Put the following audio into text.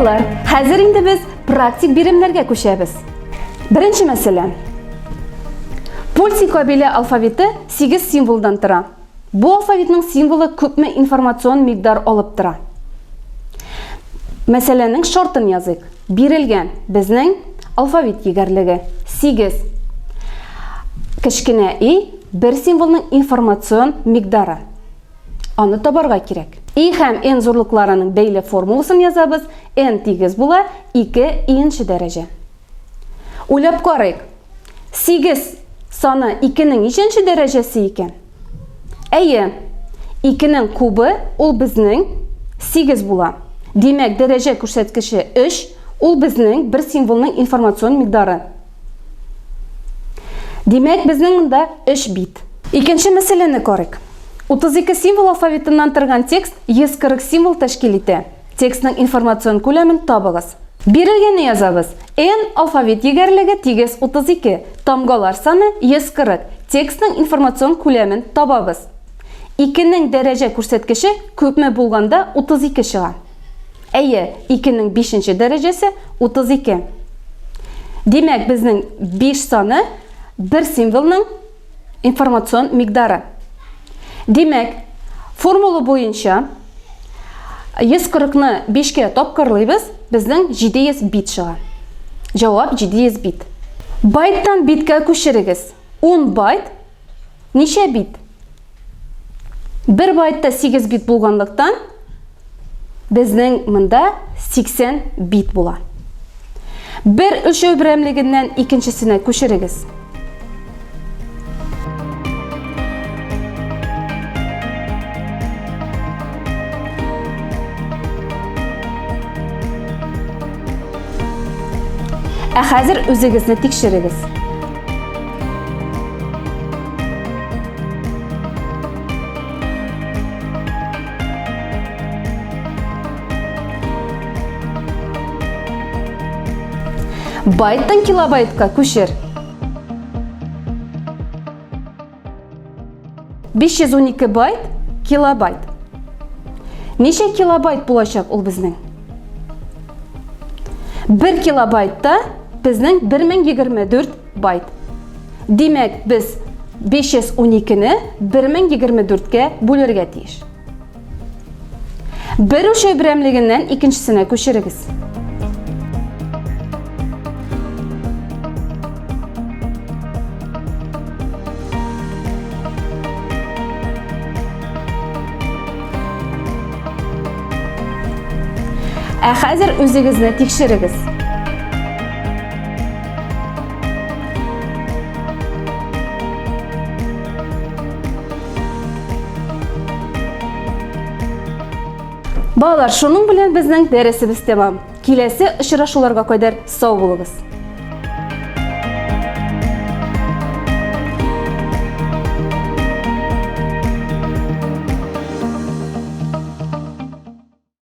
Балалар, хәзер инде без практик биремнәргә күчәбез. Беренче мәсьәлә. Пульси кабилә алфавиты 8 символдан тора. Бу алфавитның символы күпме информацион микъдар алып тора? Мәсьәләнең шартын языйк. Бирелгән безнең алфавит егәрлеге 8. Кечкенә и бер символның информацион микъдары. Аны табарга кирәк. И һәм n зурлыкларының бәйле формуласын язабыз. N тигез була 2 i-нче дәрәҗә. Уйлап карыйк. 8 саны 2-нең ничәнче дәрәҗәсе икән? Әйе, 2-нең кубы ул безнең 8 була. Димәк, дәрәҗә күрсәткече 3, ул безнең бер символның информацион микъдары. Димәк, безнең монда 3 бит. Икенче мәсьәләне карыйк. 32 символ алфавитыннан торган текст 140 символ тәшкил итә. Текстның информацион күләмен табыгыз. Бирелгәнне язабыз. N алфавит егәрлеге тигез 32, тамгалар саны 140. Текстның информацион күләмен табабыз. Икенең дәрәҗә күрсәткече күпме булганда 32 чыга? Әйе, икенең бишенче дәрәҗәсе 32. Димәк, безнең 5 саны бер символның информацион микъдары. Димәк, формула буенча 140-ны 5-кә тапкырлыйбыз, безнең 700 бит чыга. Җавап 700 бит. Байттан биткә күчерегез. 10 байт ничә бит? Бер байтта 8 бит булганлыктан, безнең монда 80 бит була. Бер үлчәү берәмлегеннән икенчесенә күчерегез. Ә хәзер үзегезне тикшерегез. Байттан килобайтка күчер. 512 байт килобайт. Ничә килобайт булачак ул безнең? 1 килобайтта безнең 1024 байт. Димәк, без 512-не 1024-кә бүлергә тиеш. Бер үлчәү берәмлегеннән икенчесенә күчерегез. Ә хәзер үзегезне тикшерегез. Балалар, шуның белән безнең дәресебез тәмам. Киләсе очрашуларга кадәр сау булыгыз.